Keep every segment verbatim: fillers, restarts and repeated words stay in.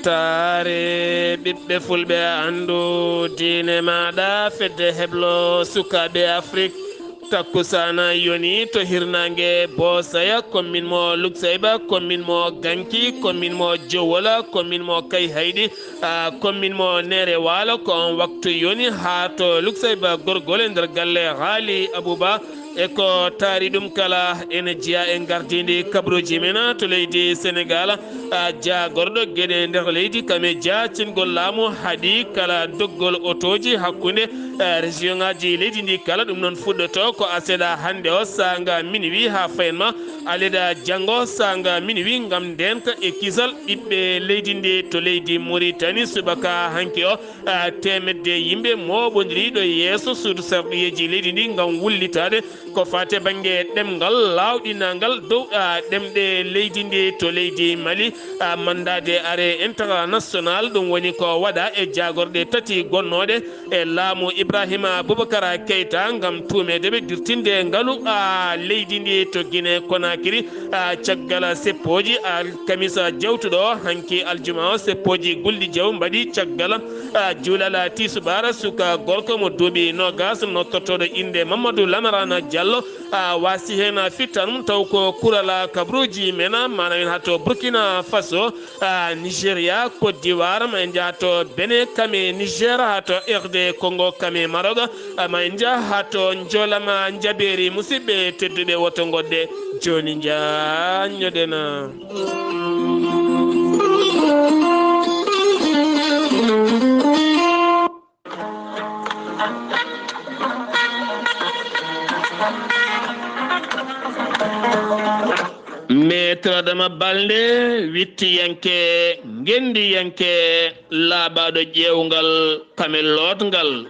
Taare ɓiɓɓe fulɓe, anndu diine maaɗa, fedde heblo sukaaɓe Afrik. Takkusaana yoni to hirnaange Boosaya, kommin mo Luksayba, kommin mo Ganki, kommin mo Jowola, kommin mo Kayhayɗi, a, kommin mo Neere Waalo. Ko on waktu yoni haa to Luksayba gorgol e nder galle Haali Abuba. E ko taari ɗum kala, ene jeyaa e ngardiindi kabaruuji men to leydi Senegaal. A, jaagorɗo geɗe nder leydi, kam e jaacingol laamu, haɗi kala doggol otooji hakkunde, a, région ŋaaji leydi ndi kala. Ɗum noon fuɗɗoto ko aseeɗa hannde o, saanga minuit haa fayanma aleeɗa janngo, saanga minuit, ngam ndeenka e kisal ɓiɓɓe leydi ndi to leydi Muritani. Subaka hanki o, a, teemedde yimɓe mooɓondiri ɗo yeeso suudu sarɗiyeeji leydi ndi ngam wullitaade ko faati e bannge ɗemngal laawɗinangal dow, a, ɗemɗe leydi ndi to leydi Mali. A, mandaade arrêt international, ɗum woni ko waɗa e jaagorɗe tati gonnooɗe e laamu Ibrahima Boubacar Keita ngam tuumeede ɓe dirtinde ngalu, a, leydi ndi to Guinée Conakry. A, caggal seppooji alkamisa jawtuɗo hanki aljuma o, seppooji gulɗi jaw mbaɗi caggal, a, juulal tisubaar, suka gorko mo duuɓi noogas, nodtortooɗo innde Mamadou Lamarana Diallo, a, waasi heen fittan mum, taw ko kural kabaruuji men, maanaam en haa to Burkina Faso, a, Nigeria, Côte d'Ivoire, ma en njaha to Benin, kam e Niger, haa to R D Congo, kam e Maroc, a, ma en njaha haa to Njolama Njabeeri. Musidɓe tedduɓe, woto ngonɗe jooni njaññoɗen. Maître Adama Balde, wittiyanke, ngendiyanke, laaɓaaɗo ƴeewgal, kame lootngal.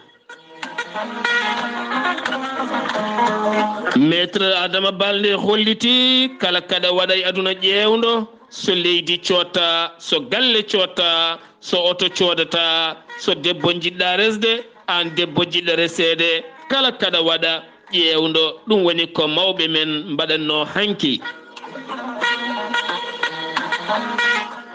Maître Adama Balde holliti kala kaɗa waɗa e aduna ƴeewndo, so leydi cootta, so galle cootta, so oto coodata, so debbo njiɗɗa resde, aan debbo jiɗɗo reseede, kala kaɗa waɗa ƴeewndo, ɗum woni ko mawɓe men mbaɗatnoo hanki.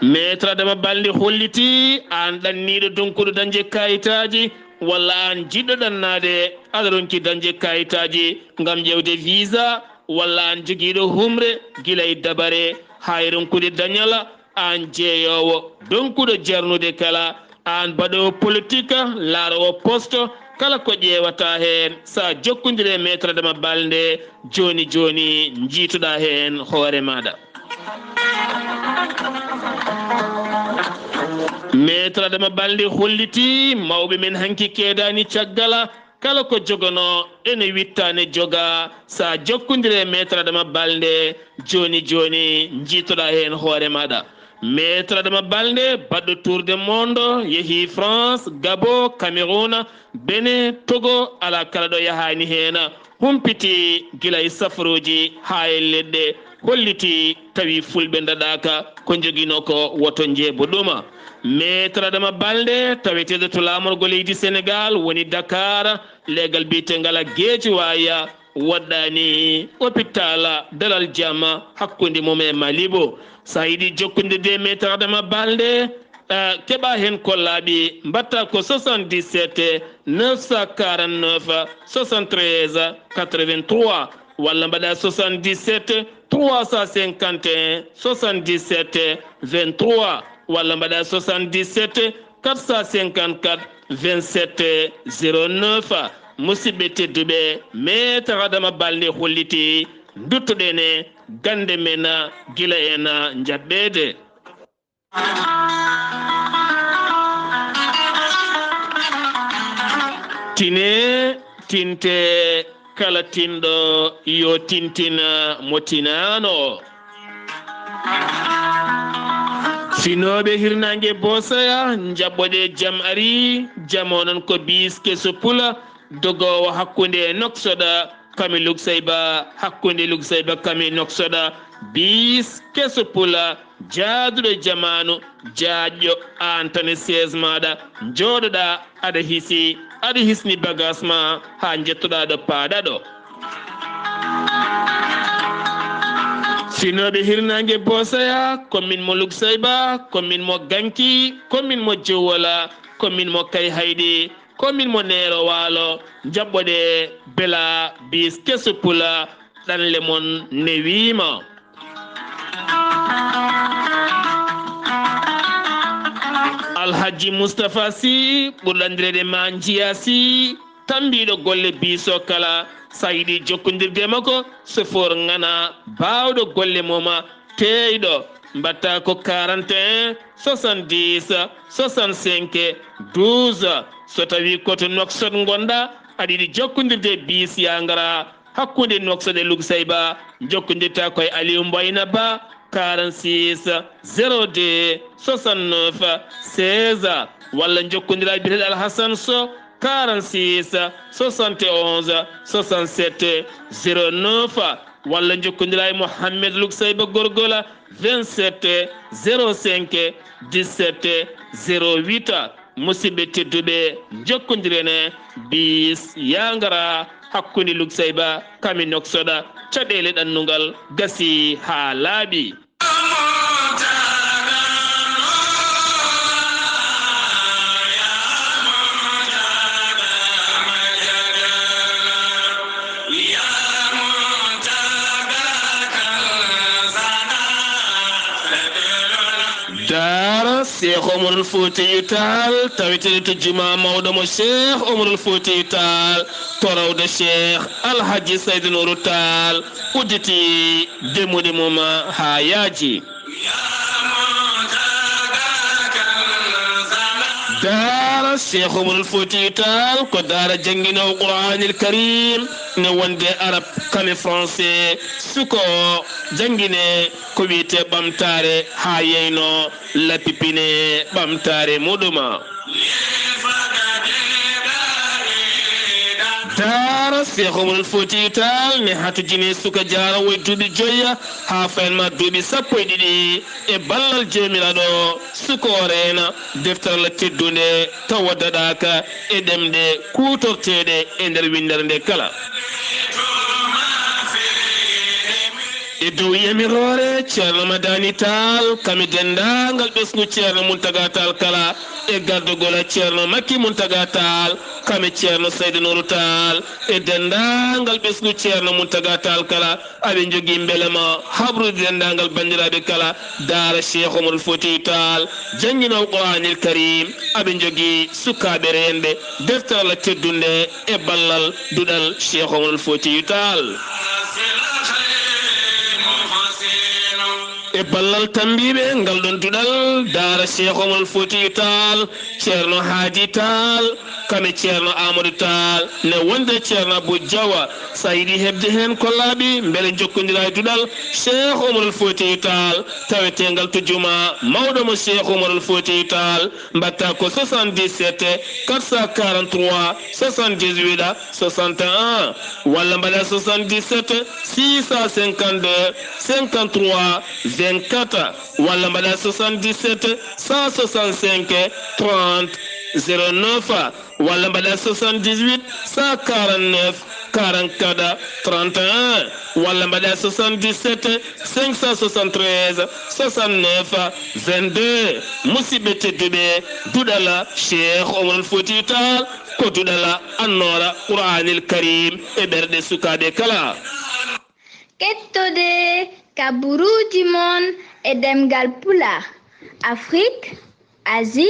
Maître Adama Balde holliti, aan ɗanniiɗo donkuɗo dañde kayitaaji, walla aan jiɗɗo ɗannaade, aɗa ronki dañde kayitaaji ngam ƴeewde visa, walla aan jogiiɗo humre gila e dabare haa e ronkude dañal, aan jeeyoowo, donkuɗo jarnude kala, aan baɗoowo politik, laaroowo poste, kala ko ƴeewata heen, so a jokkondire e Maître Adama Balde, jooni jooni, njiitoɗaa heen hoore maaɗa. Maître Adama Balde holliti, mawɓe men hanki keedaani caggal, kala ko joganoo ene witta ne joga. So a jokkondire e Maître Adama Balde, jooni jooni, njiitoɗaa heen hoore maaɗa. Maître Adama Balde, baɗɗo Tour de Monde, yehi France, Gabon, Cameroun, Benin, Togo, alaa kala ɗo yahaani heen. Humpiti gila e safaruuji haa e leɗɗe, holliti tawi fulɓe ndaɗaaka, ko njoginoo ko woto njeebo ɗum. Maître Adama Balde, taweteeɗo to laamorgo leydi Senegaal, woni Dakar, leegal biyetengal Guédiawaye, woɗɗaani hôpital, dalal jam hakkunde mum e Malibo. So a yiɗi jokkondirde e Maître Adama Balde, eh, keɓa heen ko laaɓi, mbaɗta ko soixante-dix-sept neuf cent quarante-neuf soixante-treize quatre-vingt-trois, walla mbaɗa soixante-dix-sept trois cent cinquante et un soixante-dix-sept vingt-trois, walla mbaɗa soixante-dix-sept quatre cent cinquante-quatre vingt-sept zéro neuf. Musidɓe tedduɓe, Maître Adama Balde holliti, nduttoɗen e gannde men gila en njaɓɓeede. Tine, tinte, kala tinɗo yo tintin mo tinaano. Finooɓe hirnaange Boosaya, njaɓɓoɗe, jam ari. Jam o noon ko biis keso pula, dogoowo hakkunde Noksoɗa kami Luksayba, hakkunde Luksayba kami Noksoɗa. Biis keso pula, jaaduɗo jamaanu, jaajɗo, aan tan e sees maaɗa, njooɗoɗaa, aɗa hisi, aɗa hisni bagas ma haa njettoɗaa ɗo paaɗa ɗo. Tinooɓe hirnaange Boosaya, ko min mo Luksayba, ko min mo Ganki, ko min mo Jowwala, ko min mo Kayhayɗi, ko min mo Neero Waalo. Njaɓɓoɗe bela bis keso pula, ɗanle mon newiima. Alhaji Mustapha Sy, ɓurɗo anndireede Ma Njiya Sy, tambiiɗo golle biiso kala, so a yiɗi jokkondirde e makko, sofoor ŋana, baawɗo golle mum, teeyɗo, mbaɗta ko quarante et un, soixante-dix, soixante-cinq, douze. So tawii ko to Nouakchott ngonɗa, aɗa yiɗi jokkondirde e biis, yaa ngara hakkunde Nouakchott e Luksayba, jokkondirta ko e Aliou Mboyna Ba, quarante-six, zéro deux, soixante-neuf, seize, walla njokkondira e biyeteeɗo Alhassane Sow, quarante-six, soixante et onze, soixante-sept, zéro neuf, walla njokkondira e Mohamed Luksayba Gorgola, vingt-sept, zéro cinq, dix-sept, zéro huit. Musidɓe tedduɓe, njokkondiren e biis, yaa ngara hakkunde Luksayba, kami Nouakchott, caɗeele ɗannungal gasii haa laaɓi. Daara Cheikh Omarul Foutiyou Tall, taweteeɗo to Jumaa mawɗo mo Cheikh Omarul Foutiyou Tall, to rawda Cheikh Alhaji Saydou Nourou Tall, udditi demmuɗe mum haa yaaji. Daara Cheikh Omarul Foutiyou Tall ko daara jannginoowo Qur'aanil Karim, ne wonde Arab, kame Français, suka o janngine ko wiyetee ɓamtaare haa yeyno lapipine ɓamtaare muɗum. Daara Cheikh Omarul Foutiyou Tall ne hatojini suka jaaroowo e duuɓi joyi haa fayan ma duuɓi sappo e ɗiɗi. E ballal Joomiraaɗo, suka o reena deftere Allah teddunde tawa daɗaaka e ɗemɗe kuutorteeɗe e nder winndere nde kala. E dow yamiroore Ceerno Madani Tall, kami denndaangal ɓesngu Ceerno Muntaga Tall kala, e gardagol Ceerno Makki Muntaga Tall, kami Ceerno Saydu Nuuru Tall, e denndaangal ɓesngu Ceerno Muntaga Tall kala, aɓe njogii mbelema habrude denndaangal banndiraaɓe kala, daara Cheikh Omarul Foutiyou Tall, jannginoowo Qur'aanil Karim, aɓe njogii sukaaɓe reenɓe deftere Allah teddunde e ballal duɗal Cheikh Omarul Foutiyou Tall. E ballal tambiiɓe ngal ɗon duɗal, daara Cheikh Omarul Foutiyou Tall, Ceerno Haadi Tall, kame Ceerno Amadou Tall, ne wonde Ceerno Abou Diawa, so a yiɗi heɓde heen ko laaɓi, mbele njokkondiraa e duɗal Cheikh Omarul Foutiyou Tall, taweteengal to jumaa mawɗo mo Cheikh Omarul Foutiyou Tall, mbaɗta ko soixante-dix-sept, quatre cent quarante-trois, soixante-dix-huit, soixante et un, walla mbaɗa soixante-dix-sept, six cent cinquante-deux, cinquante-trois, vingt-quatre, walla mbaɗa soixante-dix-sept, cent soixante-cinq, trente, zéro neuf, walla mbaɗa soixante-dix-huit, cent quarante-neuf, quarante-quatre, trente et un, walla mbaɗa soixante-dix-sept, cinq cent soixante-treize, soixante-neuf, vingt-deux. Musidɓe tedduɓe, duɗal Cheikh Omarul Foutiyou Tall ko duɗal annoora Qur'aanil Karim e ɓerɗe sukaaɓe kala. Kettode kaburuuji mon e ɗemngal Pulaar, Afrique, Asie,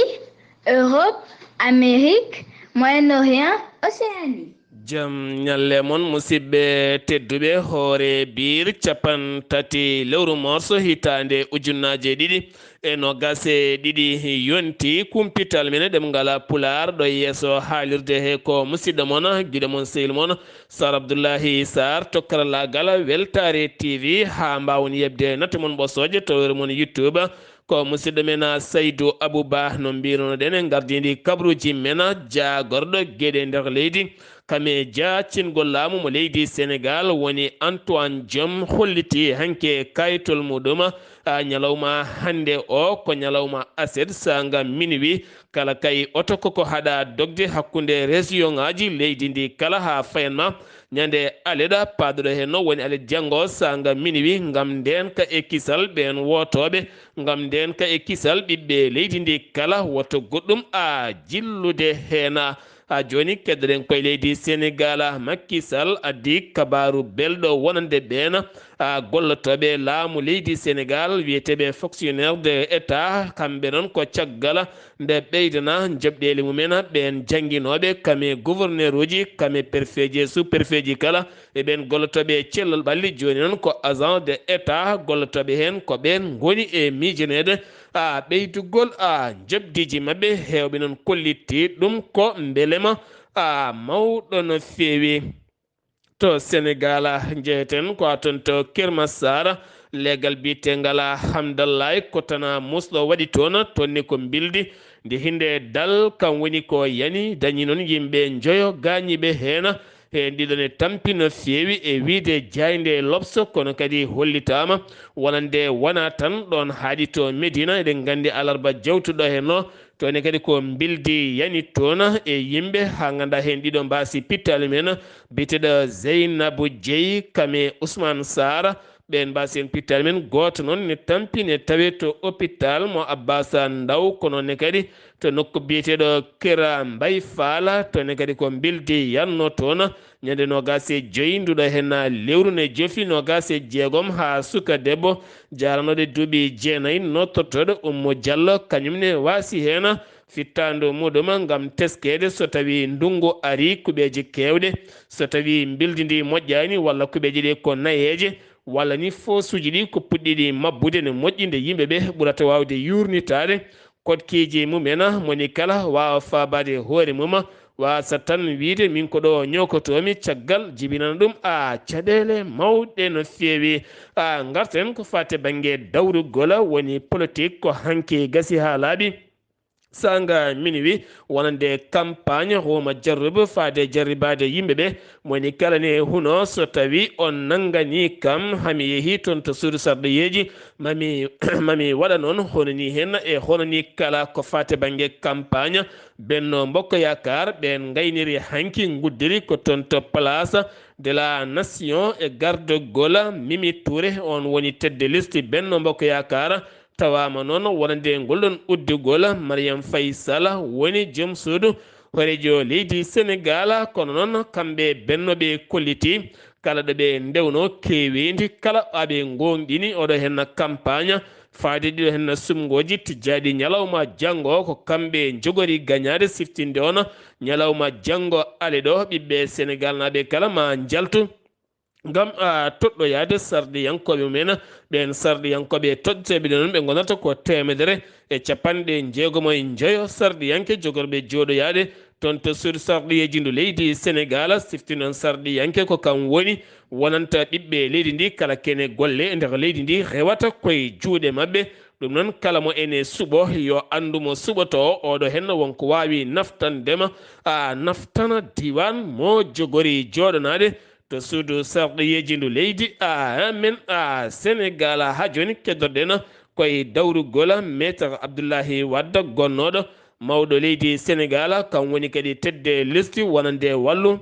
Europe, Amérique, Moyen-Orient, Océanie. Jam ñalle mon, musidɓe tedduɓe. Hoore biir cappanɗe tati lewru morso hitaande ujunnaaje ɗiɗi e noogaas e ɗiɗi yonti. Kumpital men e ɗemngal Pulaar ɗo yeeso haalirde he ko musidɗo mon, giɗo mon, sehil mon, Sar Abdullahi Sar to karallaagal Weltaare T V. Haa mbaawon yeɓde natte mon ɓosooje to wuro mon YouTube, ko musidɗo men Saydu Abou Ba, no mbiirunoɗen, e ngardiindi kabaruuji men, jaagorɗo geɗe nder leydi, Kame jaacingol laamu mo leydi Senegal woni Antoine Diome holliti hanke kayitol muɗum, a, ñalawma hannde o ko ñalawma aset saanga minuit. Kala kay oto koko haɗa dogde hakkunde région ŋaaji leydi ndi kala haa fayanma ñande aleɗa paaduɗo heen no woni alet janngo saanga minuit ngam ndeenka e kisal ɓeen wootooɓe, ngam ndeenka e kisal ɓiɓɓe leydi ndi kala woto goɗɗum a jillude heen. Haa jooni, keddoɗen koye leydi Senegal, Macky Sall addi kabaaru belɗo wonande ɓeen, a, gollotooɓe laamu leydi Senegal, wiyeteeɓe fonctionnaire de État, kamɓe noon ko caggal nde ɓeydana njoɓɗeeli mumen ɓeen jannginooɓe, kame gouverneur uji, kame préfet ji, sous-préfet ji kala, e ɓeen gollotooɓe e cellal ɓalli, jooni noon ko agent de État, gollotooɓe heen ko ɓeen ngoni e miijaneede a ɓeydugol a njoɓdiiji maɓɓe. Heewɓe noon kollitti ɗum ko mbelema a mawɗo no feewi. To Senegal njeheten ko a toon to Kermassar, leegal biyetengal Hamdallaay ko tana musɗo waɗi toon, tonni ko mbildi ndi hinde dal kam woni ko yani, dañi noon yimɓe njoyo gaañiiɓe heen. He ndiɗon e tampi no feewi e wiide jaaynde L'Obs, kono kadi hollitaama wonande wona tan ɗoon haaɗi to Medina. Eɗen nganndi alarba jawtuɗo heen no, toon ne kadi ko mbildi yani toon e yimɓe, haa nganndaa heen ɗiɗo mbaasi pittaali men, biyeteeɗo Zeynabu Jeyi, kame Ousmane Sarr, ɓeen mbaasi heen pittaali men. Gooto noon ne tampi ne tawee to hôpital mo Abbas Ndaw, kono ne kadi to nokku biyeteeɗo Kira Mbay Faala, toon ne kadi ko mbildi yanno toon. Ñande noogaas e joy nduɗo heen lewru ne jofi noogaas e jeegom haa suka debbo jaaranooɗo duuɓi jeenayi, nootortooɗo Ummu Jallo, kañum ne waasi heen fittaandu muɗum ngam teskeede so tawii ndunngu arii kuɓeeje keewɗe, so tawii mbildi ndi moƴƴaani walla kuɓeeje ɗe ko nayeeje, walla ni foosuuji ɗi ko puɗɗiiɗi mabbude ne moƴƴi nde yimɓe ɓe ɓurata waawde yuurnitaade. Koɗkiiji mumen, moni kala waawa faabaade hoore mum, waasa tan wiyde min ko ɗo ñookotoomi, caggal jibinana ɗum a caɗeele mawɗe no feewi. A ngarten ko faate bannge dawrugol woni politik ko hanki gasi haa laaɓi. Saanga minuit wonande campagne Huma Jarrib faade jarribaade yimɓe ɓe, moni kala ne huno so tawi on nanngani kam, hami yehi toon to suudu sarɗiyeeji, mami, mami waɗa noon hono ni heen e hono ni kala ko faate bannge campagne. Benno Mbokk Yaakaar ɓeen ngayniri hanki nguddiri ko toon to Place de la Nation e gardogol Mimi Touré, on woni tête de liste Benno Mbokk Yaakaar. Tawaama noon wonande ngol ɗon uddugol, Mariam Faye Sall woni joom suudu hooreejo leydi Senegal. Kono noon kamɓe Benno ɓe kolliti kala ɗo ɓe ndewno keeweendi, kala aɓe ngoongɗini oɗo heen campagne faade ɗiɗo heen sumngooji tijjaaɗi ñalawma janngo, ko kamɓe njogori gañaade siftinde on ñalawma janngo ale ɗo. Ɓiɓɓe Senegal naaɓe kala ma njaltu ngam a toɗɗoyaade sarɗiyankooɓe mumen. Ɓeen sarɗiyankooɓe toɗɗeteeɓe ɗe noon ɓe ngonata ko teemedere e capanɗe jeegomo e njoyo sarɗiyanke jogorɓe jooɗoyaade toon to suudu sarɗiyeeji ndu leydi Senegal. Sifti noon sarɗiyanke ko kam woni wonanta ɓiɓɓe leydi ndi kala kene golle e nder leydi ndi rewata koye juuɗe maɓɓe. Ɗum noon kala mo ene suɓo yo anndu mo suɓoto oɗo heen wonko waawi naftandema a naftana diiwaan mo jogori jooɗanaade to suudu sarɗiyeeji ndu leydi a men a Senegal. Haa jooni keddorɗen koye dawrugol Maître Abdoulaye Wade gonnooɗo mawɗo leydi Senegal, kam woni kadi tête de liste wonande wallu,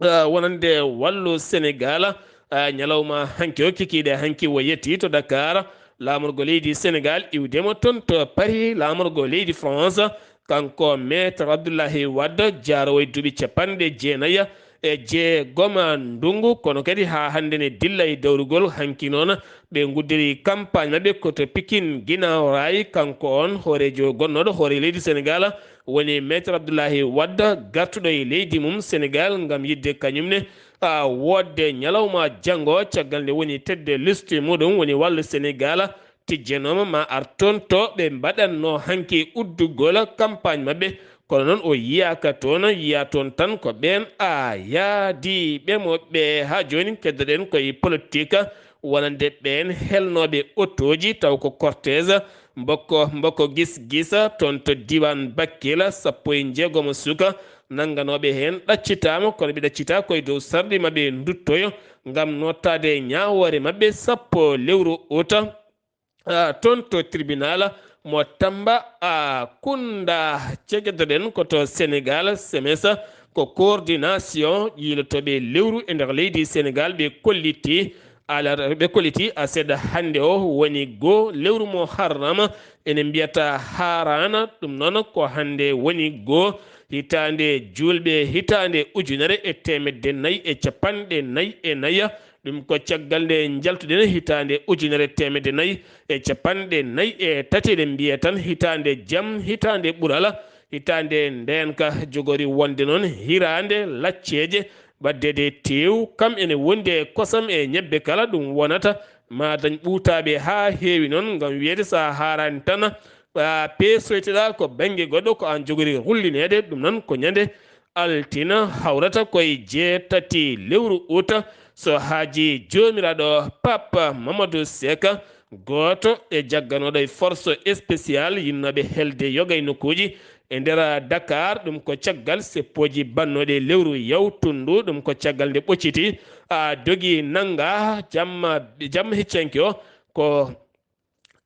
ah, wonande wallu Senegal. Ah, ñalawma hanki o kikiiɗe hanki o yetti to Dakar, laamorgo leydi Senegal iwdemo toon to Paris, laamorgo leydi France. Kanko Maître Abdoulaye Wade, jaarowo e duuɓi capanɗe jeenayi e jeegom ndunngu, kono kadi haa hannde ne dilla e dawrugol. Hanki noon ɓe nguddiri campagne maɓɓe ko to Pikine Guinaw Rail. Kanko on hooreejo gonnooɗo hoore leydi Senegal woni Maître Abdoulaye Wade, gartuɗo e leydi mum Senegal ngam yiɗde kañum ne a woodde ñalawma janngo, caggal nde woni tête de liste muɗum woni wallu Senegal tijjanooma ma ar toon to ɓe mbaɗatno hanki uddugol campagne maɓɓe. Kono noon o yiyaaka toon, yiya toon tan ko ɓeen a yaadiiɓe mo ɓe. Haa jooni keddoɗen koye politique wonande ɓeen helnooɓe otooji taw ko cortège mbokko, mbokko gis gisa toon to diiwaan Bakkila, sappo e jeegomo suka nannganooɓe heen ɗaccitaama, kono ɓe ɗaccitaa koye dow sarɗi maɓɓe nduttoyo ngam noottaade ñaawoore maɓɓe sappo lewru uta. Ah, toon to tribunal mo Tamba a Kunda, cegeddoɗen ko to Sénégal, semesa ko coordination yiilotooɓe lewru e nder leydi Sénégal, ɓe kolliti alarba, ɓe kolliti aset hannde o woni goo lewru mo harrama, ene mbiyata harana. Ɗum noon ko hannde woni goo hitaande juulɓe, hitaande ujunere e teemedde nayi e capanɗe nayi e nayi. Ɗum ko caggal nde njaltuɗen hitaande ujunere teemedde nayi e capanɗe nayi e tati, eɗen mbiya tan hitaande jam, hitaande ɓural, hitaande ndeenka. Jogori wonde noon hiraande lacceeje, waɗdeede teew, kam ene wondi e kosam e ñebbe kala. Ɗum wonata ma dañ ɓuutaaɓe haa heewi noon, ngam wiyeede so a haaraani tan, a peesoyteɗaa ko bannge goɗɗo, ko aan jogori rullineede. Ɗum noon ko ñande altina, hawrata koye jeetati lewru uta, so haajii Joomiraaɗo. Pape Mamadou Seck, gooto e jagganooɗo e force spéciale yinnooɓe helde yoga e nokkuuji e nder Dakar, ɗum ko caggal seppooji bannooɗi e lewru yawtundu, ɗum ko caggal nde ɓocciti, a dogi nannga jamma, jamma heccanke o, ko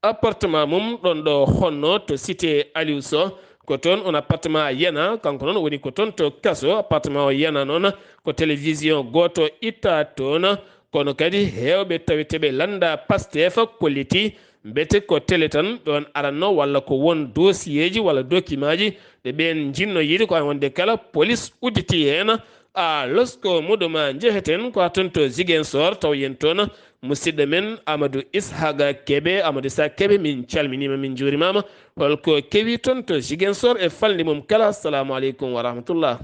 appartement mum ɗon ɗo honno to cité Aliou Sow, ko toon on appartement yana, kanko noon woni ko toon to kaso. Appartement o yana noon ko télévision gooto itta toon, kono kadi heewɓe taweteeɓe lannda Pastef kolliti mbete ko télé tan ɓe on aranno walla ko won dossier ji walla document ji ɗe ɓeen njinno yiide, ko wonde kala police udditi heen. A losko muɗum njeheten ko haa toon to Ziguinchor, taw yen toon musidɗo men Amadou Ishaqa Kebe. Amadou Ishaqa Kebe, min calminiima, min njuurimaama. Holko kewi toon to Ziguinchor e falnde mum kala? Assalamu aleykum wa rahmatullah.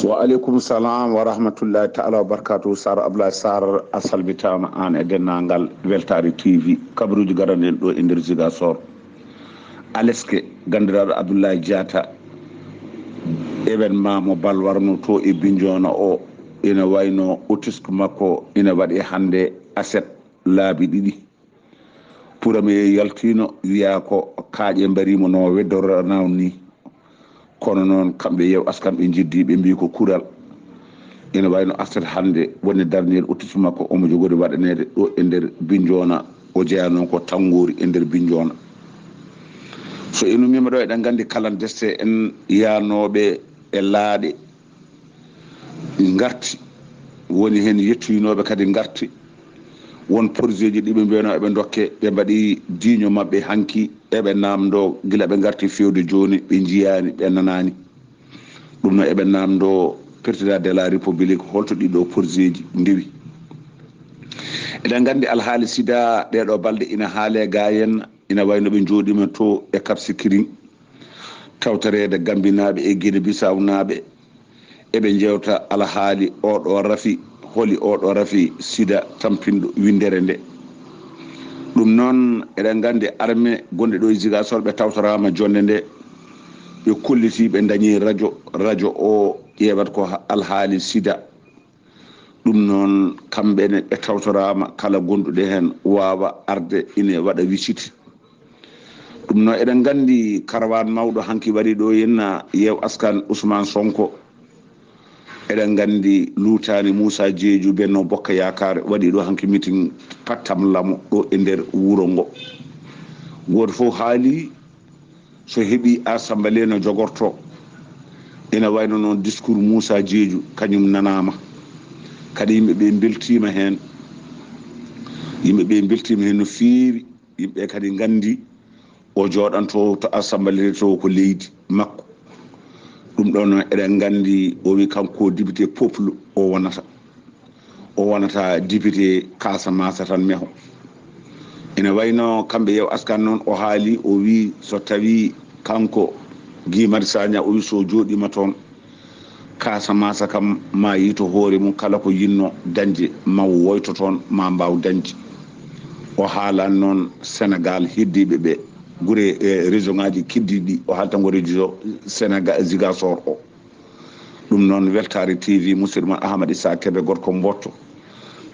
Wa aleykum salam wa rahmatullahi taala wa barakatuh. Sar Abdoulaye Sarr, a salmitaama aan e denndaangal Weltaare T V, kabaruuji garanɗi en ɗo e nder Ziguinchor. Aleske, ganndiraaɗo Abdoulaye Diatta, événement mo bal warno to e Bignona o, ina wayno otisque makko ina waɗi hannde aset laabi ɗiɗi. Premier yaltiino, wiyaa ko kaaƴe mbariimo no weddora nawni. Kono noon, kamɓe Yeew Askan ɓe njeddii, ɓe mbii ko kural. Ina wayno aset hannde woni darniyel otisque makko, omo jogori waɗaneede ɗo e nder Bignona. O jeyaa noon ko Tanngoori e nder Bignona. So en ummiima ɗo, eɗen nganndi kala deste en yaanooɓe e laaɗe ngarti, woni heen yettoyinooɓe kadi ngarti. Won projet ji ɗi ɓe mbiyano eɓe ndokke, ɓe mbaɗi diiño maɓɓe hanki, eɓe naamndo gila ɓe ngarti fewde jooni, ɓe njiyaani, ɓe nanaani. Ɗum noon eɓe naamndo Président de la République holto ɗiɗo projet ji ndewi. Eɗen nganndi alhaali sida ɗeɗo balɗe ina haale ga en, ina wayno ɓe njooɗiima to e Cap Skirring, tawtoreede Gambinaaɓe e Guinée Bissau naaɓe, eɓe njewta alhaali oɗo rafi, holi oɗo rafi sida tampinɗo winndere nde. Ɗum noon, eɗen nganndi arme gonɗe ɗo e Ziguinchor ɓe tawtoraama jonnde nde, ɓe kolliti ɓe ndañi radio, radio o ƴeewat ko alhaali sida. Ɗum noon, kamɓe ne ɓe tawtoraama, kala gonduɗo heen waawa arde ine waɗa wisit. Ɗum noon, eɗen nganndi karawaan mawɗo hanki waɗi ɗo henna Yeew Askan Ousmane Sonko. Eɗen nganndi luutaani Moussa Diédhiou Benno Bokk Yaakaar waɗi ɗo hanki meeting pattam lamo ɗo e nder wuro ngo. Gooto fof haali so heɓi assemblée no jogorto. Ina wayno noon discours Moussa Diédhiou kañum nanaama. Kadi yimɓe ɓe mbeltiima heen. Yimɓe ɓe mbeltiima heen no feewi. Yimɓe kadi nganndi o jooɗanto to assemblée to ko leydi makko. Ɗum ɗo noon eɗen nganndi o wi kanko député peuple o wonata. O wonata député Casamance tan meho. Ina wayno kamɓe Yeew Askan noon o haali, o wi so tawi kanko Guy Marius Sagna o wi so jooɗiima toon, Casamance kam ma yiyto hoore mum, kala ko yinno dañde ma woyto toon, ma mbaaw dañde. O haalani noon Sénégal heddiiɓe ɓe gure e région ngaji keddiiɗi ɗi, o haalta ngo région Sénégal Ziguinchor o. Ɗum noon Weltaare T V, musidɗo mon Ahmad Issa Kebe, gorko Mboto,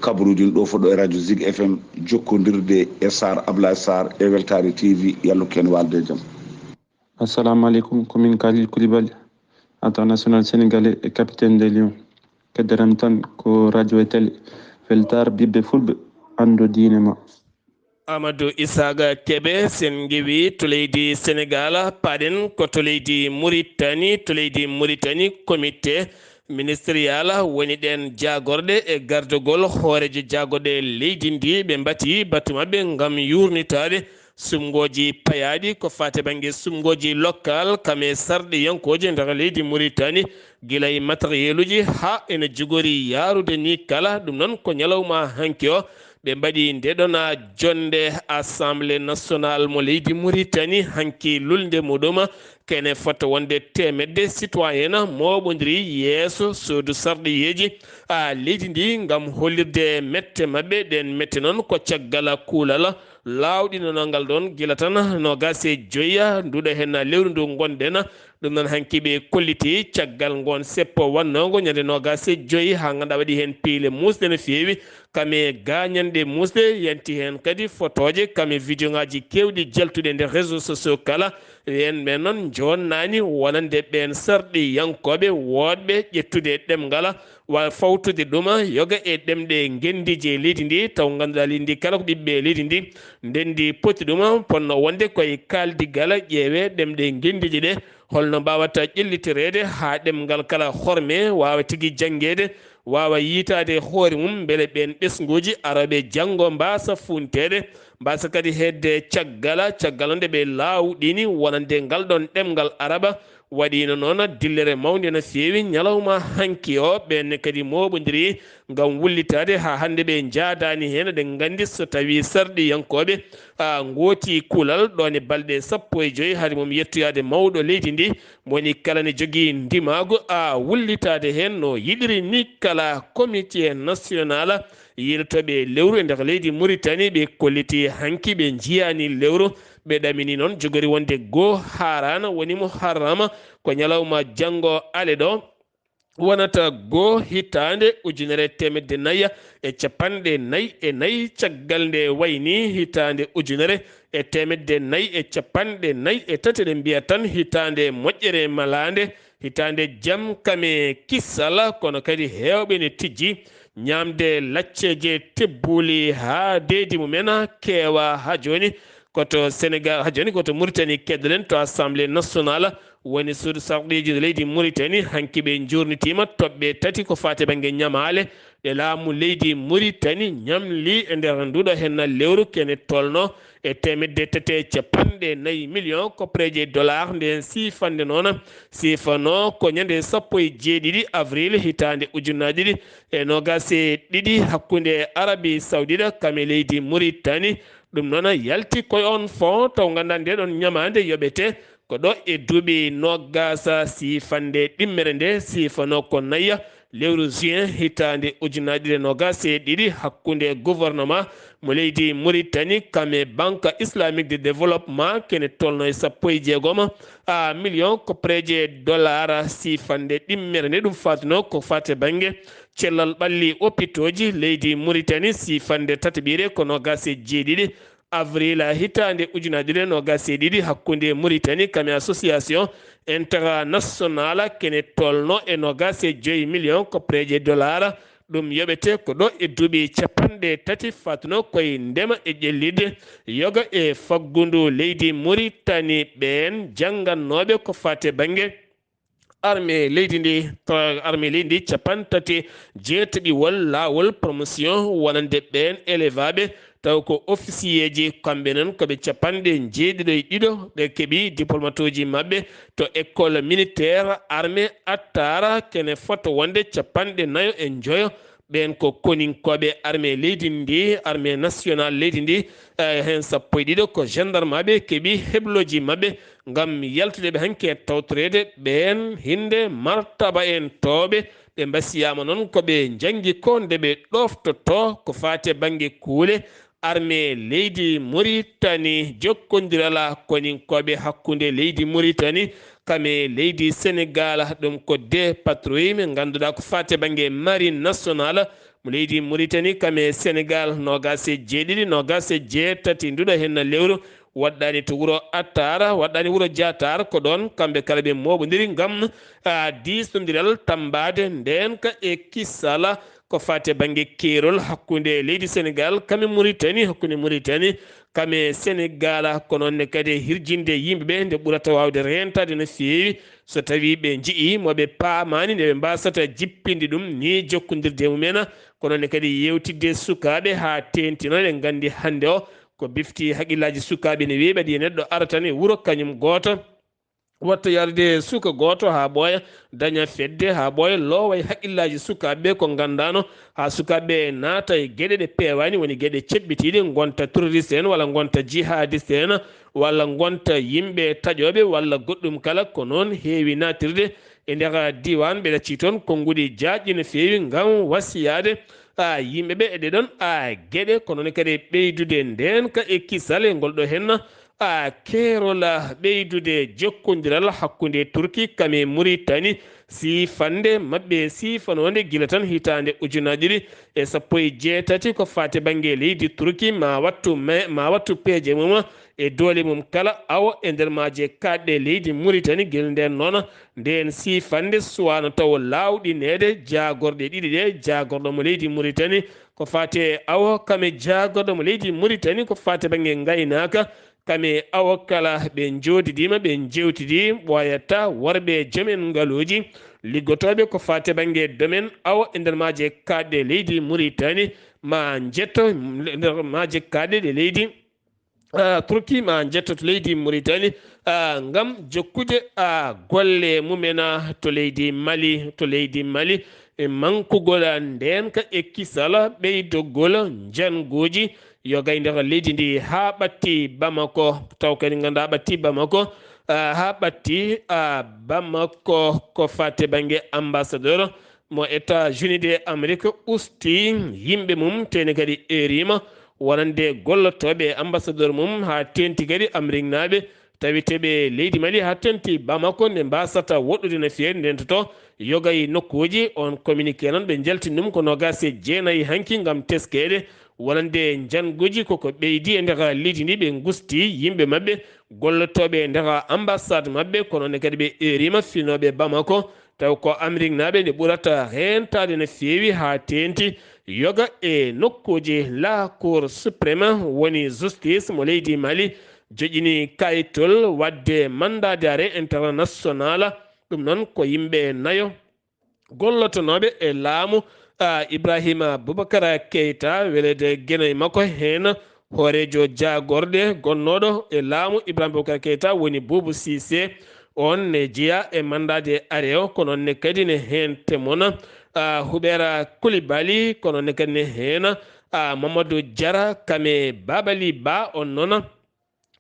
kabaruuji ɗo fof ɗo e radio Zig F M, jokkondirde e Sarr Ablaye Sarr e Weltaare T V, yallo ko heen waalde e jam. Assalamu aleykum, ko min Kalil Koulibaly, international sénégalais et capitaine des Lions. Keddoram tan ko radio e télé. Feltar, ɓiɓɓe fulɓe, anndo diine ma. Amadou Isaaga Kebe, sen ngewi to leydi Senegal, paɗen ko to leydi Muritani. To leydi Muritani, comité ministériel woni ɗen jaagorɗe e gardogol hooreejo jaagorɗe leydi ndi. Ɓe mbati batu maɓɓe ngam yurnitaade sumngooji payaaɗi ko faati bannge sumngooji local, kam e sarɗiyankooje nder leydi Muritani, gila e matériel uji haa ene jogori yaarude ni kala. Ɗum noon ko ñalawma hanki o ɓe mbaɗi nde ɗon jonnde Assemblée nationale mo leydi Muritani hanki lulnde muɗum. Kene fota wonde teemedde citoyen mooɓondiri yeeso suudu sarɗiyeeji a leydi ndi ngam hollirde mette maɓɓe. Ɗen mette noon ko caggal kuulal laawɗinangal ɗon gila tan noogaas e joyi nduɗo heen lewru ndu ngonɗen. Ɗum noon hanki ɓe kolliti caggal ngon seppo wannongo ñande noogaas e joyi, haa ngannduɗaa waɗi heen piile muusɗe no feewi, kam e gaañanɗe muusɗe, yanti heen kadi fotooje, kam e video ŋaaji keewɗi jaltuɗe nder réseau sociaux kala. Ɓeen ɓeen noon njonnaani wonande ɓeen sarɗiyankooɓe woɗɓe ƴettude ɗemngal wa fawtude ɗum yoga e ɗemɗe ngenndiije leydi ndi, taw ngannduɗaa leydi ndi kala ko ɓiɓɓe leydi ndi ndenndi poti ɗum, ponno wonde koye kaaldigal ƴeewe ɗemɗe ngenndiije ɗe, holno mbaawata ƴellitireede haa ɗemngal kala horme, waawa tigi janngeede, waawa yiytaade hoore mum, mbele ɓeen ɓesnguuji arooɓe janngo mbaasa fuunteede, mbaasa kadi heedde caggal, caggal nde ɓe laawɗini wonande ngal ɗon ɗemngal araba. Waɗiino noon dillere mawnde no feewi ñalawma hanki o, ɓeen ne kadi mooɓondiri ngam wullitaade haa hannde ɓe njaadaani heen. Eɗen nganndi so tawii sarɗiyankooɓe a ngooti kuulal ɗoon e balɗe sappo e joyi, hari mum yettoyaade mawɗo leydi ndi, mo woni kala ne jogii ndimaagu a wullitaade heen no yiɗiri ni kala. Comité national yiilotooɓe lewru e nder leydi Muritani, ɓe kolliti hanki ɓe njiyaani lewru, ɓe ɗamini noon jogori wonde goo haaraana woni mo harrama ko ñalawma janngo ale ɗo, wonata goo hitaande ujunere e teemedde nayi e capanɗe nayi e nayi. Caggal nde wayni hitaande ujunere e teemedde nayi e capanɗe nayi e tati, eɗen mbiya tan hitaande moƴƴere malaande, hitaande jam kam e kisal, kono kadi heewɓe ne tijji ñaamde lacceeje tebbuuli haa deedi mumen keewa. Haa jooni ko to Senegal, haa jooni ko to Muritani keddoɗen, to Assemblée nationale woni suudu sarɗiiji leydi Muritani. Hanki ɓe njuurnitiima toɓɓe tati ko faati bannge ñamaale ɗe laamu leydi Muritani ñamli e nder nduɗo heen lewru, kene tolno e teemedde tati e capanɗe nayi million koppareeje dollar. Nden siifannde noon siifanoo ko ñande sappo e jeeɗiɗi avril hitaande ujunnaji ɗiɗi e noogaas e ɗiɗi hakkunde Arabi Sawdita kam e leydi Muritani. Ɗum noon yalti koye on fond, taw ngannduɗaa nde ɗon ñamaande yoɓete ko ɗo e duuɓi noogaas siifannde ɗimmere nde siifanoo ko nayi lewru juin hitaande ujunnaji ɗiɗi e noogaas e ɗiɗi hakkunde gouvernement mo leydi Muritani kam e Banque Islamique de Développement, kene tolno e sappo e jeegom a million koppareeje dollar siifannde ɗimmere nde. Ɗum faatunoo ko faati bannge cellal ɓalli opitooji leydi Muritani, siifannde tataɓire ko noogaas e jeeɗiɗi avril hitaande ujunnaji ɗiɗi e noogaas e ɗiɗi hakkunde Muritani kam e association international, kene tolno e noogaas e joyi million koppareeje dollar. Ɗum yoɓete ko ɗo e duuɓi capanɗe tati faatunoo koye ndema e ƴellitde yoga e faggundu leydi Muritani. Ɓeen janngannooɓe ko faati bannge armée leydi ndi, tra-, armée leydi ndi capanɗe tati jeetaɓiwol laawol promotion wonande ɓeen élevaaɓe, taw ko officier ji, kamɓe noon ko ɓe capanɗe jeeɗiɗo e ɗiɗo, ɓe keɓi diplomatuuji maɓɓe to école militaire armée Attara, kene fota wonde capanɗe nayo e njoyo. Ɓeen ko koninkooɓe armée leydi ndi, armée nationale leydi ndi, eh, heen sappo e ɗiɗo ko gendarmeaɓe keɓi heblooji maɓɓe ngam yaltude ɓe hanki e tawtoreede ɓeen hinde martaba en tooɓe. Ɓe mbasiyaama noon ko ɓe njanngi ko nde ɓe ɗoftotoo ko faati e bannge kuule armée leydi Muritani, jokkondiral koninkooɓe hakkunde leydi Muritani kam e leydi Senegal. Ɗum ko deux patrouilles, min ngannduɗaa ko faati e bannge marine nationale mo leydi Muritani kam e Senegal, noogaas e jeeɗiɗi, noogaas e jeetati nduɗo heen lewru waɗɗaani to wuro Attaar, waɗɗaani wuro Jaataar, ko ɗoon kamɓe kala ɓe mooɓondiri ngam, ah, diisnondiral tammbaade ndeenka e kisal ko faati e bannge keerol hakkunde leydi Senegaal kam e Muritani, hakkunde Muritani kam e Senegaal, ko noon ne kadi e hirjinde yimɓe ɓe nde ɓurata waawde reentaade no feewi so tawii ɓe njiyii mo ɓe paamaani nde ɓe mbaasata jippinde ɗum ni jokkondirde e mum en, ko noon ne kadi yeewtidde e sukaaɓe haa teeŋti noon eɗen nganndi hannde o ko bifti haqqillaaji sukaaɓe ne weeɓi, adii e neɗɗo ara tan e wuro kañum gooto, watta yaarude suka gooto haa ɓooya, daña fedde haa ɓooya, loowa e haqqillaaji sukaaɓe ɓe ko nganndaano, haa sukaaɓe ɓe naata e geɗe ɗe peewaani, woni geɗe ceɓɓitiiɗe, ngonta terroriste en walla ngonta jihadiste en, walla ngonta yimɓe taƴooɓe walla goɗɗum kala, ko noon heewi naatirde e nder diiwaan. Ɓe ɗaccii toon konnguɗi jaajɗi no feewi ngam wasiyaade, a, yimɓe ɓe e ɗee ɗoon, a, geɗe, ko noon kadi ɓeydude ndeenka e kisal e ngol ɗoo heen, a, keerol, a, ɓeydude jokkondiral hakkunde Turki kam e Muritani, siifannde maɓɓe siifanoonde gila tan hitaande ujunaaji ɗiɗi e sappo e jeetati ko faati bannge leydi Turki ma wattu me-, ma wattu peeje mum e doole mum kala, awo e nder maaje kaaɗɗe leydi Muritani. Gila ndeen noon, ndeen siifannde suwaano taw laawɗineede jaagorɗe ɗiɗi ɗe, jaagorɗo mo leydi Muritani ko faati e awo kam e jaagorɗo mo leydi Muritani ko faati bannge ngaynaaka, kam e awo kala ɓe njooɗidiima, ɓe njeewtidi, ɓooyata worɓe joom en ngaluuji liggotooɓe ko faati bannge domaine awo e nder maaje kaaɗɗe leydi Muritani, ma njetto nder maaje kaaɗɗe ɗe leydi, ah, Turki, ma njetto to leydi Muritani, ah, ngam jokkude, ah, golle mumen, ah, to leydi Mali, to leydi Mali, e mankugol ndeenka e kisal ɓeydogol njannguuji yoga e nder leydi ndi haa ɓatti Bamako, taw kadi ngannduɗaa ɓatti Bamako, ah, haa ɓatti, ah, Bamako ko faati bannge ambassadeur mo États-Unis de Amérique usti yimɓe mum, teeni kadi eeriima wonande gollotooɓe ambassadeur mum haa teenti kadi Ameriknaaɓe tawetee ɓe leydi Mali haa teenti Bamako nde mbasata woɗɗude no feewi ndentoto yoga e nokkuuji. On communiqué noon ɓe njaltini ɗum ko noogaas e jeenayi hanki ngam teskeede wonande njannguuji koko ɓeydi e nder leydi ndi, ɓe ngusti yimɓe maɓɓe gollotooɓe e nder ambassade maɓɓe, kono ne kadi ɓe eeriima finooɓe Bamako taw ko Ameriknaaɓe nde ɓurata heentaade no feewi haa teenti yoga e nokkuuji. La Cour suprême woni justice mo leydi Mali joƴini kayitol waɗde mandat d'arrêt international. Ɗum noon ko yimɓe nayo gollotonooɓe e laamu, ah, Ibrahima Boubacar Keita, weleede geno e makko heen hooreejo jaagorɗe gonnooɗo e laamu Ibrahima Boubacar Keita woni Boubou Cissé. On ne jeyaa e mandat d'arrêt o, kono ne kadi ne heen temona, ah, Hubera Koulibaly, kono ne kadi ne heen, ah, Mamadou Diarra, Kame Babali Ba, on noon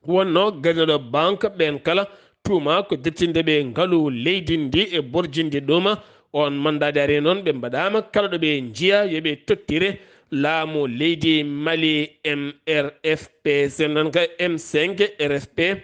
wonnoo gardinooɗo banque. Ɓeen kala tuuma ko dirtinde ɓe ngalu leydi ndi e borjinde ɗum. On mandat d'arrêt noon ɓe mbaɗaama kala ɗo ɓe njiya yo ɓe tottire laamu leydi Mali. M R F P, sen nan ka M cinq R F P.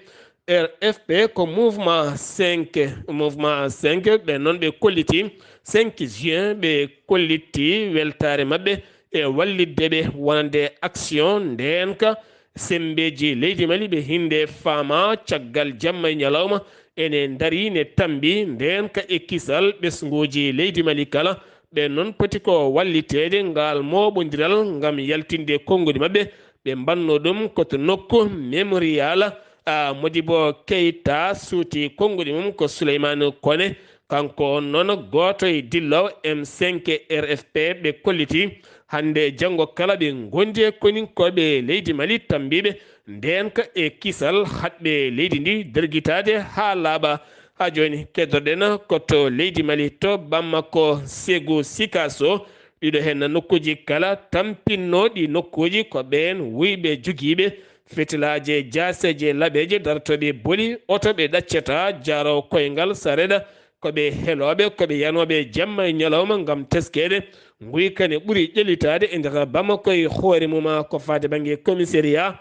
R F P ko mouvement cinq, mouvement cinq ɓe noon ɓe kolliti cinq juin, ɓe kolliti weltaare maɓɓe e wallitde ɓe wonande action ndeenka. Semmbeeji leydi Mali ɓe hinnde faama caggal jamma e ñalawma ene ndarii ne tammbii ndeenka e kisal ɓesnguuji leydi Mali kala. Ɓeen noon poti ko walliteede ngaal mooɓondiral ngam yaltinde konnguɗi maɓɓe. Ɓe mbannoo ɗum ko to nokku Mémorial, ah, Modibo Keita suuti konnguɗi mum ko Souleymane Kone. Kanko on noon gooto e dilloowo M cinq R F P ɓe kolliti hannde e janngo kala ɓe ngondi e koninkooɓe leydi Mali tammbiiɓe ndeenka e kisal haɗɓe leydi ndi dergitaade haa laaɓa. Haa jooni keddorɗen ko to leydi Mali to Bamako, Ségou, Sikasso. Ɗiɗo heen nokkuuji kala tampinnoo ɗi nokkuuji ko ɓeen wuyɓe jogiiɓe fetilaaje jaaseeje laɓeeje dartooɓe boli oto ɓe ɗaccata jaaroo koyngal sareeɗa. Ko ɓe helooɓe, ko ɓe yanooɓe jamma e ñalawma ngam teskeede nguyka ne ɓuri ƴellitaade e nder Bamako e hoore mum ko faade bannge commissariat,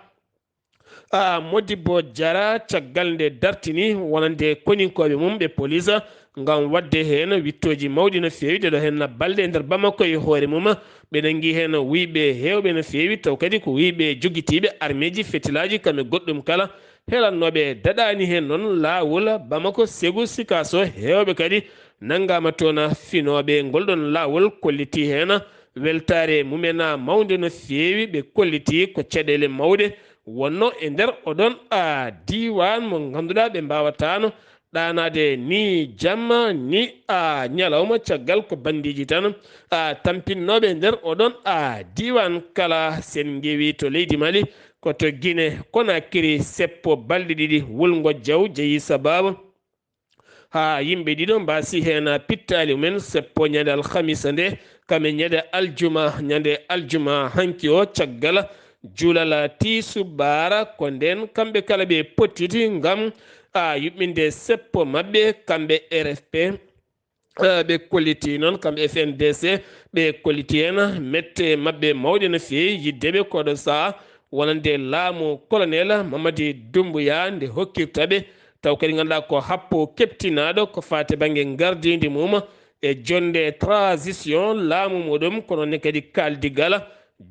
ah, Modibo Diarra caggal nde dartini wonande koninkooɓe mum ɓe police ngam waɗde heen wittooji mawɗi no feewi. Ɗeɗo heen balɗe e nder Bamako e hoore mum, ɓe nanngi heen wuyɓe heewɓe no feewi, taw kadi ko wuyɓe jogitiiɓe armeeji, fetilaaji, kam e goɗɗum kala, heelannooɓe daɗaani heen noon laawol Bamako, Segu, Sikaso, heewɓe kadi nanngaama toon. Finooɓe ngol ɗoon laawol kollitii heen weltaare mumen mawnde no feewi, ɓe kollitii ko caɗeele mawɗe wonno e nder oɗon, a, diiwaan mo ngannduɗaa ɓe mbaawataano ɗaanaade ni jamma ni, a, ñalawma, caggal ko banndiiji tan, a, tampinnooɓe nder oɗon, a, diiwaan kala. Sen ngewi to leydi Mali, ko to Gine Konakiri, seppo balɗe ɗiɗi wulngo jaw jeyi sabaabu haa yimɓe ɗiɗo mbaasi heen pittaali mumen, seppo ñande alhamisa nde, kam e ñande aljuma, ñande aljuma hanki o, caggal juulal tiisubaara, ko ndeen kamɓe kala ɓe pottiti ngam, a, yuɓɓinde seppo maɓɓe, kamɓe R F P, a, ɓe kolliti noon, kamɓe F N D C, ɓe kolliti heen mette maɓɓe mawɗe no feewi, yidde ɓe koɗo saha wonande laamu Colonel Mamadi Doumbouya nde hokkirta ɓe, taw kadi ngannduɗaa ko happo keɓtinaaɗo ko faati bannge ngardiindi mum e jonnde transition laamu muɗum, kono ne kadi kaaldigal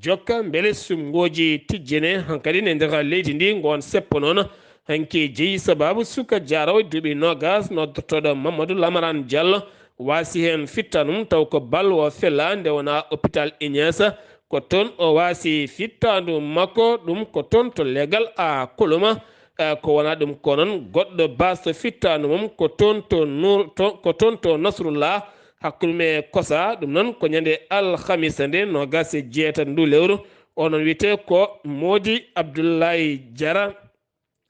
jokka mbele sumngooji tijjene hankadi ne nder leydi ndi. Ngoon seppo noon hanki jeyi sabaabu suka jaaroowo duuɓi noogas noddotooɗo Mamadou Lamarane Diallo waasi heen fittanum, taw ko bal o fela nde wona hôpital Ignace, ko toon o waasi fittaandu makko, ɗum ko toon to legal a koluma, eh, ko wona ɗum ko noon goɗɗo baasɗo fittaandu mum ko toon to Nour, to, ko toon to Nasrullah, hakkunde me kosa, ɗum noon ko ñande alhamisa nde noogas e jeetati ndu lewru. O noon wiyetee ko Moodi Abdoulaye Diarra.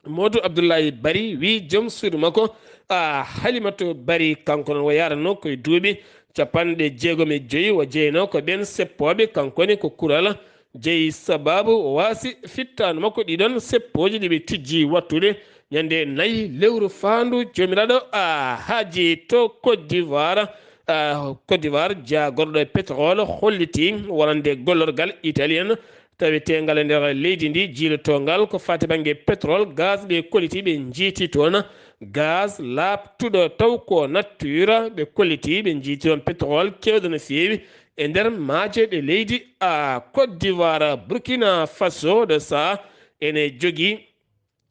Modou Abdoulaye Bari wi joom suudu makko, a, Halimatu Bari, kanko noon o yaranno koye duuɓi capanɗe jeegom e joyi, o jeynoo ko ɓeen seppooɓe, kanko ne ko kural jeyi sabaabu o waasi fittaandu makko ɗiɗon seppooji ɗi ɓe tijji wattude ñande nayi lewru faandu. Joomiraaɗo a haaji to Côte d'Ivoire, a, Côte d'Ivoire, jaagorɗo pétrole holliti wonande gollorgal italien taweteengal e nder leydi ndi, jiilotoongal ko faati bannge pétrole, gaz, ɓe kolliti ɓe njiiti toon gaz laaɓtuɗo taw ko nature, ɓe kolliti ɓe njiiti toon pétrole keewɗo no feewi e nder maaje ɗe leydi a Côte d'Ivoire. Burkina Faso ɗo saha ene jogii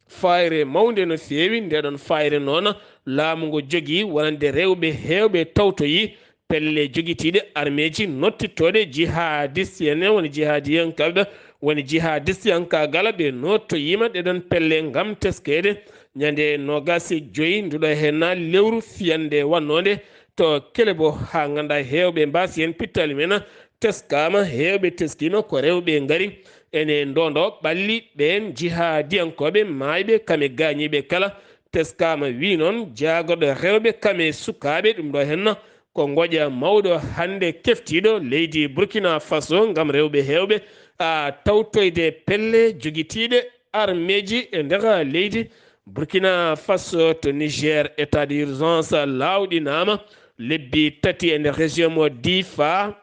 fayre mawnde no feewi. Ndeɗon fayre noon, laamu ngu jogii wonande rewɓe heewɓe tawtoyi pelle jogitiiɗe armeeji nottittooɗe jihadiste en, woni jihadiyankaaɓe, woni jihadistiyankaagal, ɓe nottoyiima ɗeɗon pelle ngam teskeede ñande noogas e joyi nduɗo heen lewru fiyande wannoonde to Kelebo, haa ngannda heewɓe mbaasi heen pittaali men teskaama, heewɓe teskiima ko rewɓe ngari ene ndondo ɓalli ɓeen jihadiyankooɓe maayɓe kam e gaañiiɓe kala. Teskaama wi noon jaagorɗo rewɓe kam e sukaaɓe, ɗum ɗo heen ko ngoƴa mawɗo hannde keftiiɗo leydi Burkina Faso ngam rewɓe heewɓe a tawtoyde pelle jogitiiɗe armeeji e nder leydi Burkina Faso. To Niger, état d'urgence laawɗinaama lebbi tati e nder région mo Difa,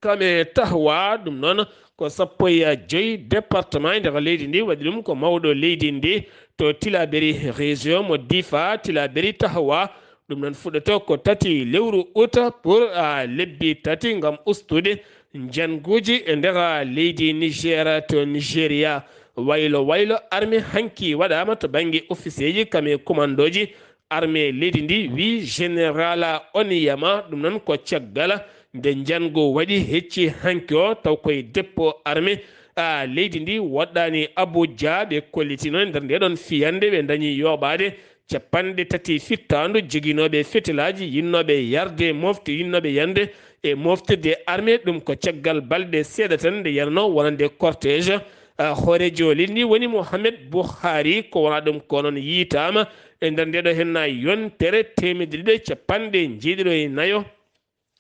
kam e Tahoua, ɗum noon ko sappo e joyi département e nder leydi ndi waɗi ɗum ko mawɗo leydi ndi. To Tilaberi, région mo Difa, Tilaberi, Tahoua, ɗum noon fuɗɗoto ko tati lewru uta pour, a, lebbi tati ngam ustude njannguuji e nder leydi Niger. To Nigeria, waylo waylo armée hanki waɗaama to bannge officier ji kam e commandooji armée leydi ndi, wi général Oniyama. Ɗum noon ko caggal nde njanngu waɗi hecci hanki o, taw koye dépôt armée a leydi ndi woɗɗaani Abuja. Ɓe kollitino e nder nde ɗon fiyande ɓe dañi yooɓaade capanɗe tati fittaandu joginooɓe fetilaaji yinnooɓe yarde mofte, yinnooɓe yande e moftirde armée. Ɗum ko caggal balɗe seeɗa tan nde yanno wonande cortège, a, hooreejo leydi ndi woni Mohamed Buhari. Ko wona ɗum ko noon yiytaama e nder nde ɗo henna yontere teemedde ɗiɗi e capanɗe njeeɗiɗo e nayo.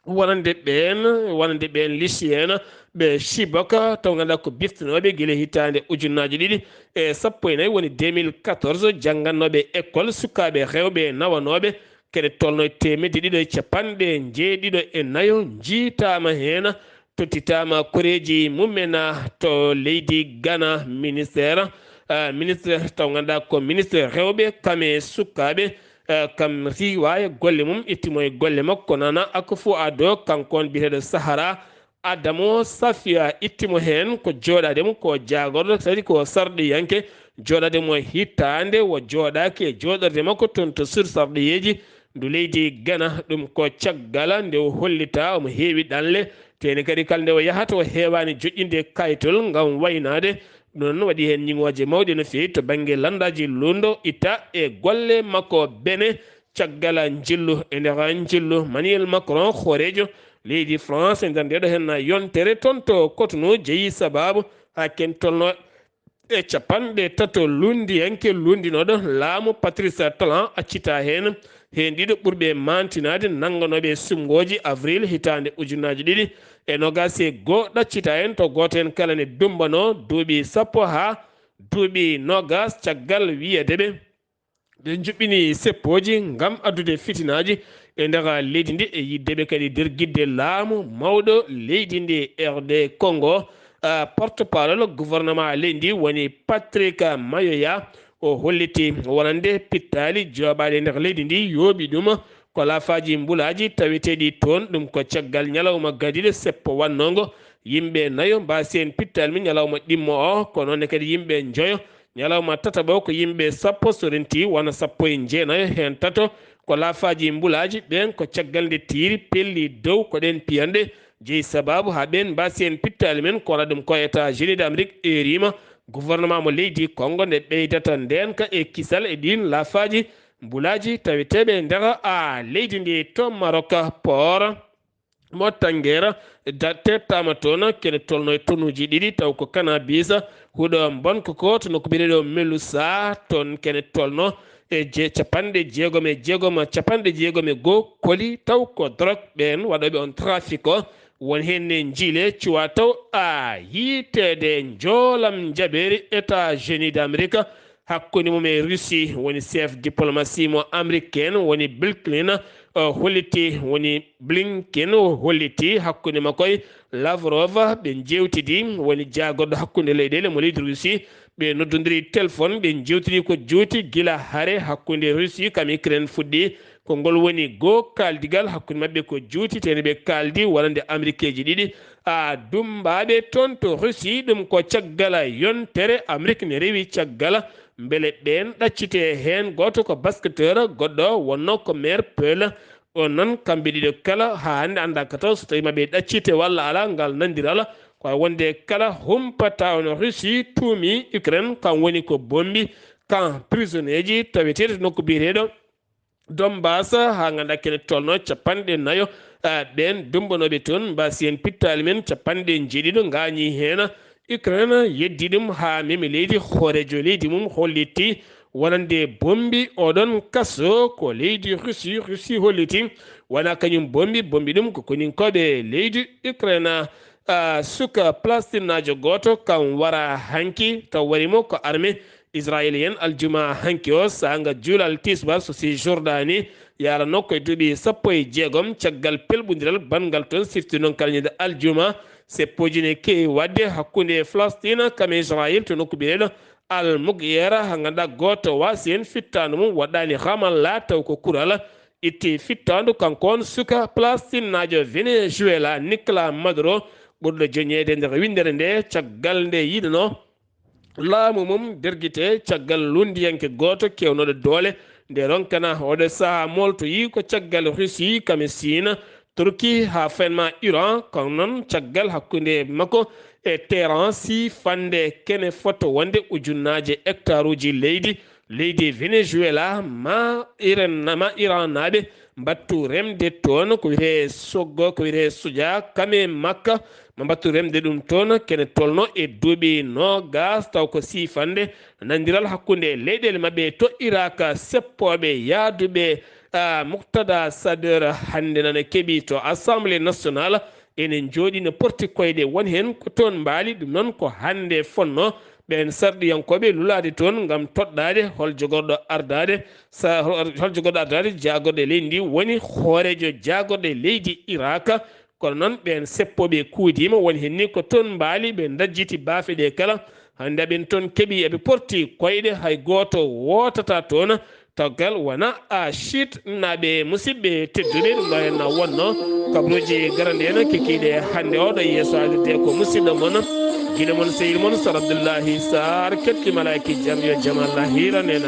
Wonande ɓeen, wonande ɓeen lycéen ɓe Chibok, taw ngannduɗaa ko biftinooɓe gila hitaande ujunnaaji ɗiɗi e sappo e nayi, woni deux mille quatorze, janngannooɓe école, sukaaɓe rewɓe nawanooɓe kene tolno e teemedde ɗiɗo e capanɗe njeeɗiɗo e nayo njiitaama heen, tottitaama koreeji mumen to leydi Ghana. Ministère, ah, ministre taw ngannduɗaa ko ministre rewɓe kam e sukaaɓe, eh, kam riiwa e golle mum, itti mo e golle makko. Nana Akufo-Addo, kanko on biyeteeɗo Sahara, Adamu Safiya, itti mo heen ko jooɗaade mo ko jaagorɗo, kadi ko sarɗiyanke, jooɗaade mo hitaande, o jooɗaaki e jooɗorde makko toon to Sud Sarɗiyeeji ndu leydi Gana. Ɗum ko caggal nde o hollita omo heewi ɗanle, teeni kadi kala nde o yahata o heewaani joƴƴinde kayitol ngam waynaade. Ɗum noon waɗi heen ñiŋooje mawɗe no feewi to bannge lanndaaji luundo itta e golle makko. Bene, caggal njillu, e nder njillu, Emmanuel Macron, hooreejo leydi France, e nder ndeeɗo heen yontere toon to Cotonou, jeyi sabaabu haa ken tolno e capanɗe tato lunndiyanke luunndinooɗo laamu Patrice Talon accita heen, heen ɗiɗo ɓurɓe maantinaade nannganooɓe suɓngooji avril hitaande ujunnaaji ɗiɗi e noogaas e goo, ɗaccita heen to gooto heen kala ne dummbanoo duuɓi sappo haa duuɓi noogaas caggal wiyeede ɓe ɓe njuɓɓini seppooji ngam addude fitinaaji e nder leydi ndi e yiɗde ɓe kadi dergitde laamu mawɗo leydi ndi, R D Congo. Ah, porte-parole gouvernement leydi ndi woni Patrick Mayoya. O holliti wonande pittaali jooɓaaɗi e nder leydi ndi yooɓi ɗum ko laafaaji mbulaaji taweteeɗi toon. Ɗum ko caggal ñalawma gadiiɗo seppo wannongo yimɓe nayo mbaasi heen pittaali mum ñalawma ɗimmo o, ko noon ne kadi yimɓe njoyo ñalawma tataɓo ko yimɓe sappo, so rentii wona sappo e jeenayo heen tato ko laafaaji mbulaaji. Ɓeen ko caggal nde tiiri pelli dow ko ɗeen piyanɗe jeyi sabaabu haa ɓeen mbaasi heen pittaali men, ko waɗa ɗum ko États-Unis d'Amérique eeriima gouvernement mo leydi Congo nde ɓeydata ndeenka e kisal e ɗiin laafaaji mbulaaji taweteeɓe e nder, a, leydi ndi to Maroc. Port mo Tanngera da-, tettaama toon kene tolno e tonuuji ɗiɗi, taw ko cannabis, huɗo mbonko ko to nokku biyeteeɗo Melusa, toon kene tolno e je-, capanɗe jeegom e jeegom, capanɗe jeegom e goo koli, taw ko drogue ɓeen waɗooɓe on trafic o, won heen ne njiile cuwa taw a yiiteede njoolam njaɓeeri États-Unis d'Amérique. Hakkunde mum e Russie, woni chef diplomatie mo américain, woni Blinken, o holliti, woni Blinken o holliti hakkunde makko e Lavrov, ɓe njeewtidi, woni jaagorɗo hakkunde leyɗeele mo leydi Russie, ɓe noddondiri téléphone, ɓe njeewtidi ko juuti gila hare hakkunde Russie kam Ukraine fuɗɗi. Ko ngol woni goo kaaldigal hakkunde maɓɓe ko juuti, teni ɓe kaaldi wonande Amerikeeji ɗiɗi, a, dummbaaɓe toon to Russie. Ɗum ko caggal yontere Amerik ne rewi caggal mbele ɓeen ɗaccite heen. Gooto ko basketteur, goɗɗo wonno ko maire Peul. On noon kamɓe ɗiɗo kala haa hannde anndaa ka taw so tawii maɓɓe ɗaccite walla alaa ngal nanndiral. Ko wonde kala humpata on Russie tuumi Ukraine kam woni ko bommbi kan prisonnier ji taweteeɗo to nokku biyeteeɗo Donbass, haa nganndaa kene tolno capanɗe nayo, ah, ɓeen dummbanooɓe toon mbaasi heen pittaali men capanɗe njeeɗiɗo ngaañii heen. Ukraine yeddi ɗum haa memi leydi, hooreejo leydi mum hollitti wonande bommbi oɗon kaso ko leydi Russie. Russie holliti wonaa kañum bommbi, bommbi ɗum ko koninkooɓe leydi Ukraine. Ah, suka Palestinnaajo gooto kam wara hanki, taw wari mo ko armée israélienne aljuma hanki o, saanga juulal tisbar, so si Jordani yaranoo ko e duuɓi sappo e jeegom, caggal pelɓondiral banngal toon, sifti noon kala ñande aljuma, seppooji ne keewi waɗde hakkunde Palestine kam e Israël to nokku biyeteeɗo Al Mughera, haa nganndaa gooto waasi heen, fittaandu mum waɗɗaani Ramallah, taw ko kural itti fittaandu. Kanko on suka Palestinnaajo Venezuela, Nicolas Maduro, ɓurɗo joñeede nder winndere nde, caggal nde yiɗanoo laamu mum dergite caggal lunndiyanke gooto keewnooɗo doole nde ronkana oɗo sahaa mooltoyi ko caggal Russie kam e Chine, Turquie haa fenma Iran, kono noon caggal hakkunde makko e Téhéran si fande kene foto wonde ujunnaaje hectare uji leydi, leydi Venezuela ma Iran, ma Iran naaɓe mbattu remde toon ko wiyetee soggo, ko wiyetee soja, kame makka, ma mbattu remde ɗum toon kene tolno e duuɓi noogas, taw ko siifande nanndiral hakkunde leyɗeele maɓɓe to Irak. Seppooɓe yahduɓe, ah, Muqtada Sadr hannde nana keɓi to Assemblée nationale, ene njooɗi no porti koyɗe, won heen ko toon mbaali, ɗum noon ko hannde fonnoo. Ɓeen sarɗiyankooɓe lulaade toon ngam toɗɗaade hol jogorɗo ardaade, sa-, hol, hol jogorɗo ardaade jaagorɗe leydi ndi woni hooreejo jaagorɗe leydi Irak. Kono noon ɓeen seppooɓe kuudiima, won heen ni ko toon mbaali, ɓe ndajjiti baafe ɗe kala. Hannde aɓen toon keɓi eɓe porti koyɗe, hay gooto wootataa toon. Toggal wona Achit naɓe musidɓe tedduɓe, ɗum ɗo henna wonno kabruji garande en kikiɗe hannde oɗo yeeso adide ko musidɗo mon gine mon seyil mon sar abdoullahi sar ketti malaki jam yo jam allah hiran en.